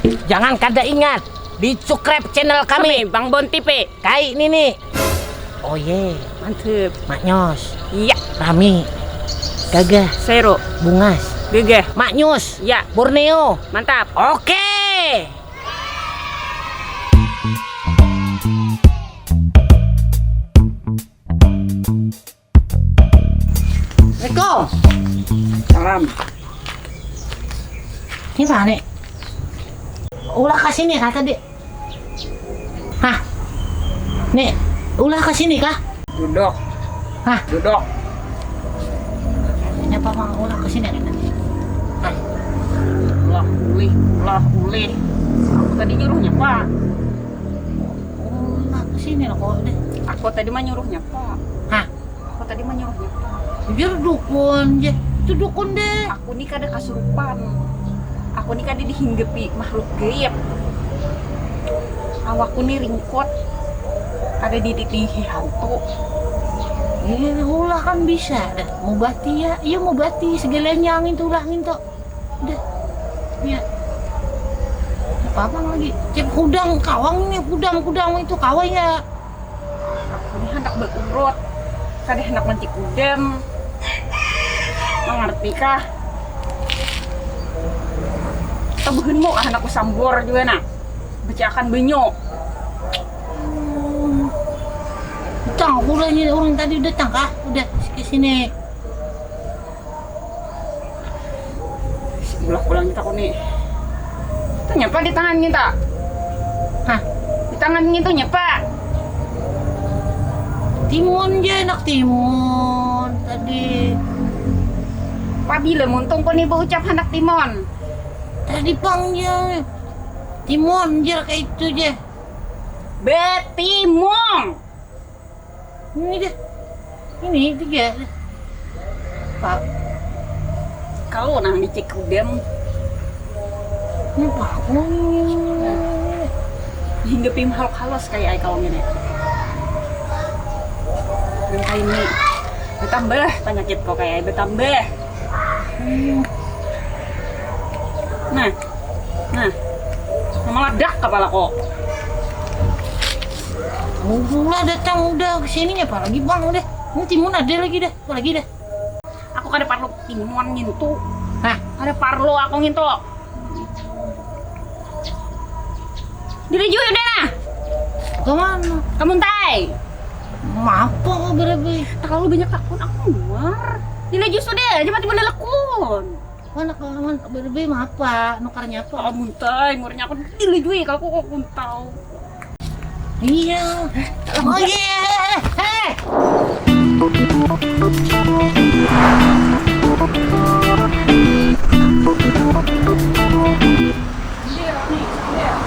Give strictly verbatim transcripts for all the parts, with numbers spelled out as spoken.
Jangan kada ingat di subscribe channel kami, Bang Bon T V. Kai nini. Oh ye, mantep. Maknyos. Iya. Rami. Gagah. Sero. Bungas. Gagah. Maknyus. Ya. Borneo. Mantap. Oke. Assalamualaikum. Salam. Ini mana? Ulah ke sini kah tadi? Hah? Nih, ulah ke sini kah? Duduk. Hah? Duduk. Ini apa mau ulah ke sini tadi? Hah? Ulah ulih, ulah ulih. Aku tadi nyuruhnya apa? Ulah ke sini lah kok deh. Aku tadi mah nyuruhnya apa? Hah? Aku tadi mah nyuruhnya apa? Biar dukun je. Itu dukun deh. Aku ni kada kasurupan. Aku ni kada dihinggapi makhluk gaib. Awakku ni ringkot. Kada diditihi hantu. Eh, ulah kan bisa dah. Mubati ya, iya mubati segalanya angin tuh ulah angin tuh. Udah. Ya. Apa-apa lagi. Cek hudang kawang ini, hudang-hudang itu kawai ya. Aku ni handak beurut, kada handak mancik udam. Mengerti kah? Tebuhunmu kah handak kusambur juga nah. Bacakan banyu. Hmm. Tang, aku udah ini orang tadi udah tang kah? Udah ke sini. Ulah pulang kita kuni. Itu nyapa di tangan kita? Hah? Di tangan itu nyapa? Timun je, anak timun tadi. Pabila muntung kuni beucap handak timun? Tadi pang je. Timun je kayak itu je. Betimung. Ini deh. Ini tiga. Pak. Kau nang dicek udem. Ini apa? Hingga pim halus kayak ai kau ini. Nang kaini bertambah penyakit kau kayak ai bertambah. Hmm. Nah, nah, meledak kepala kok. Udah datang udah ke sininya apa lagi bang udah. Ini timun ada lagi dah, apa lagi dah. Aku kada parlu timun ngintu. Hah? Kada parlu aku ngintu. Diri jui udah nah. Ke mana? Kamu tai. Mapa kau berebe? Terlalu banyak takun aku muar. Diri jui sudah, cepat tiba lekun. Mana kawan berebe mapa? Nukarnya apa? Kamu tai, muarnya aku diri jui kalau aku kau tahu. Iya. Oh iya. Hei.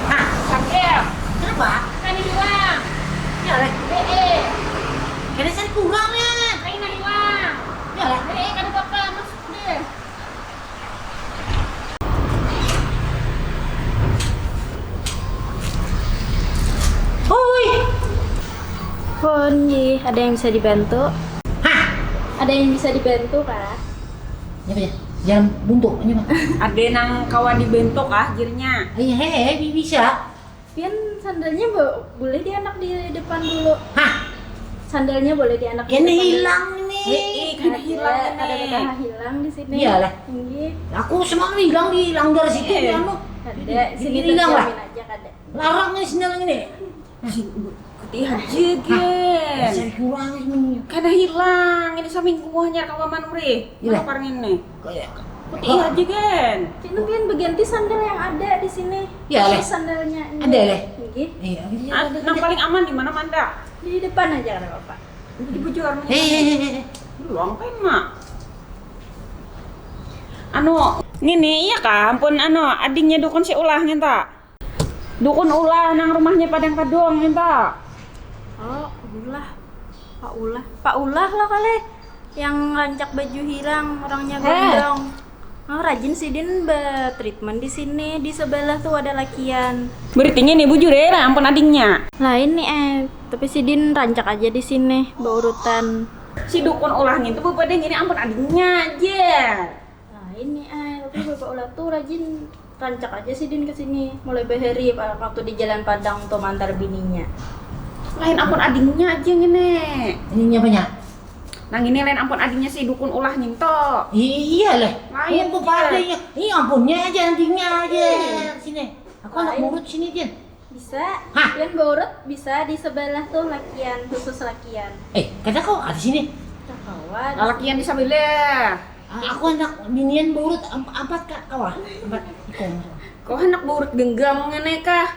Hah? Kenapa? Kan hilang. Ya, leh. Eh, eh. Kada sari kurang ya. Kaina hilang. Ya, leh. Eh, eh, kada apa-apa, masuk deh. Hui. Pun, Ji, ada yang bisa dibantu? Hah? Ada yang bisa dibantu kah? Apa ya? Jalan buntu, ini mah. Ada nang kawa dibantu kah, jirnya? Iya, he, he, bi- bisa. Pian sandalnya bo- boleh dianak di depan dulu. Hah? Sandalnya boleh dianak di Ini depan dulu. Hilang ini. Eh, eh, kada Ada, hilang ada ini. Kata hilang di sini. Iyalah. Inggih. Aku semalam hilang di langgar situ Iya. Di anu. Ada, Di- sini di langgar. Terjamin aja kada. Larang nih sandal ini. Kuti haji Hah? Gen. Saya kurang ini. Kada hilang, ini seminggu hanyar kawa manurih. Iya. Mana parngin nih? Kayak Kuti haji Gen. Cik Nubian berganti sandal yang ada di sini. Iya, Leh. Sandalnya ini. Ada, Leh. Inggih. Iya, iya, Ah, ada, nang ada. Paling aman di mana, Manda? Di depan aja ada Bapak. Di bujur. Eh, eh, eh, eh. Luang kan, Mak. Anu, ngini iya kah? Ampun anu, adingnya dukun si ulah ngenta. Dukun ulah nang rumahnya Padang Kadung ngenta. Oh, ulah. Pak Ulah. Pak Ulah lah kali. Yang rancak baju hilang, orangnya Eh. Gondong. Oh, rajin sidin be-treatment di sini, di sebelah tuh ada lakian. Berarti ngini bujur ya, nah, ampun adingnya. Lain nih, eh. Tapi sidin rancak aja di sini, beurutan. Si dukun ulah ngini tuh bepada ngini ampun adingnya aja. Lain nih, eh. Tapi Bapak Ulah tuh rajin Rancak aja sidin kesini, mulai bahari waktu di Jalan Padang tuh mantar bininya. Lain ampun adingnya aja ngini. Ini apanya? Nang ini lain ampun adingnya si dukun ulah nyinto. Iya lah. Lain Mumpung dia. Adanya. Ini ampunnya aja, antingnya aja. Sini. Aku anak Lain. Urut sini, Din. Bisa, Hah? Pian baurut bisa di sebelah tuh lakian, khusus lakian. Eh, kada kau ada sini. Kawan. Lalakian di sebelah. Ah, aku anak binian baurut empat kak kawa. Empat ikung. Kau anak baurut genggam ngene kah?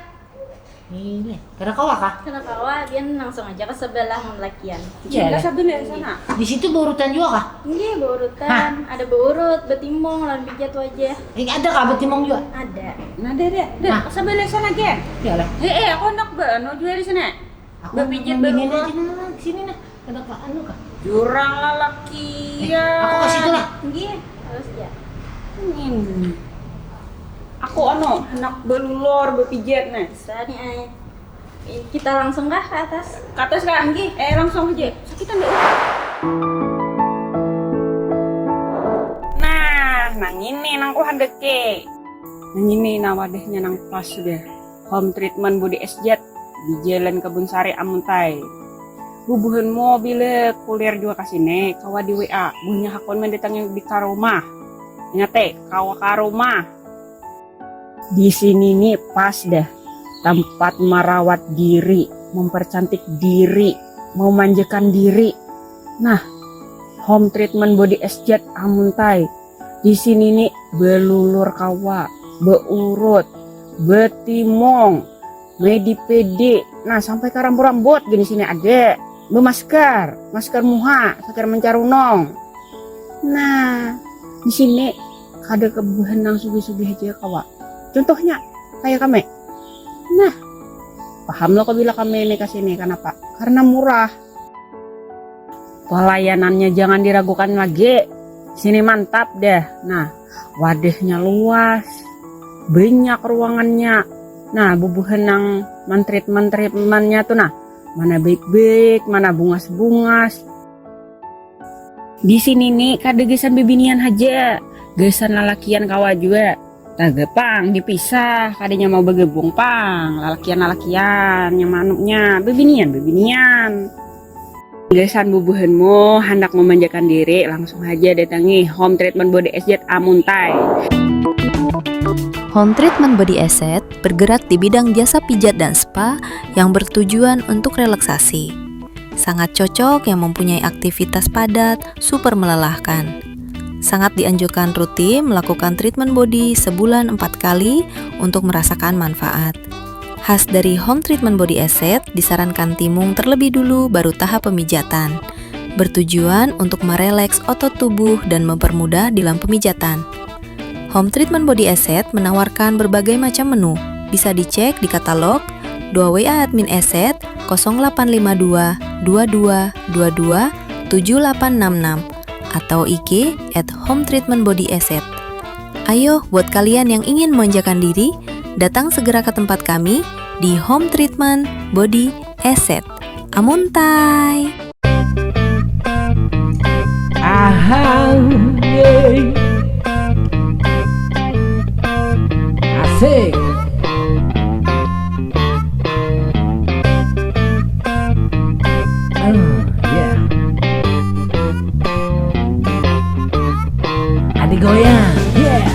Ini, kada kawa kah? Kada kawa, Pian langsung aja ke sebelah mun lakian. Iya, Di lah. Sebelah sana. Di situ baurutan juga kah? Nggih, baurutan. Ada baurut, batimung, lawan pijat wajah. Eh, ada kah batimung juga? Ada. Nah, deh, deh, deh, Nah. Sebelah sana, Gen. Ya lah. Eh, eh, aku anak bano juga di sana. Aku Bapijat anak binian baurut. Aja nah, sini nah. Kada kak anu kah? Jurang lalakian. Aku kasih tuh lah. Nggih, harus ya. Ini. Aku anu, anak belulur bapijat nah. Bisa nih, ay. Eh, kita langsung kah ke atas? Ke atas kah? Nggih. Eh, langsung aja. Sakitan deh. Nah, nang ini nang ku handaki. Nang ini nah wadahnya nang pas sudah. Home treatment body S Z di Jalan Kebun Sari Amuntai. Bubuhanmu bila kuliah juga ke sini, kawa di W A. Buhannya hakun mendatangi di ka rumah. Ingat eh, kawa ka rumah. Di sini nih pas dah tempat merawat diri, mempercantik diri, memanjakan diri. Nah, home treatment body S Z Amuntai. Di sini nih belulur kawa, beurut, betimong, medi pedi. Nah, sampai ke rambut-rambut gini sini ada. Bemasker, masker muha, sakira mencarunong. Nah, di sini kada kebuhan nang sugih-sugih aja kawa. Contohnya kayak kami. Nah, paham lo kok bila kami ini ke sini kenapa? Karena murah. Pelayanannya jangan diragukan lagi. Sini mantap deh. Nah, wadahnya luas, banyak ruangannya. Nah, bubuhan nang mentreatment-treatmentnya tuh nah, mana baik-baik, mana bungas-bungas. Di sini nih kada gasan bibinian haja, gasan lalakian kawa jua. Taga pang dipisah, kadanya mau bagabung pang, lalakian-lalakian, yang manuknya bibinian-bibinian. Gasan bubuhanmu handak memanjakan diri, langsung haja datangi Home Treatment Body S Z Amuntai. Home Treatment Body Asset bergerak di bidang jasa pijat dan spa yang bertujuan untuk relaksasi. Sangat cocok yang mempunyai aktivitas padat, super melelahkan. Sangat dianjurkan rutin melakukan treatment body sebulan empat kali untuk merasakan manfaat. Khas dari Home Treatment Body Asset disarankan timung terlebih dulu baru tahap pemijatan. Bertujuan untuk mereleks otot tubuh dan mempermudah dalam pemijatan. Home Treatment Body Asset menawarkan berbagai macam menu. Bisa dicek di katalog dua W A admin Asset kosong delapan lima dua dua dua dua dua tujuh delapan enam enam atau I G at Home Treatment Body Asset. Ayo, buat kalian yang ingin memanjakan diri, datang segera ke tempat kami di Home Treatment Body Asset. Amuntai! Ahang, yeay. Asik. Ah, yeah. Adi goyang, yeah.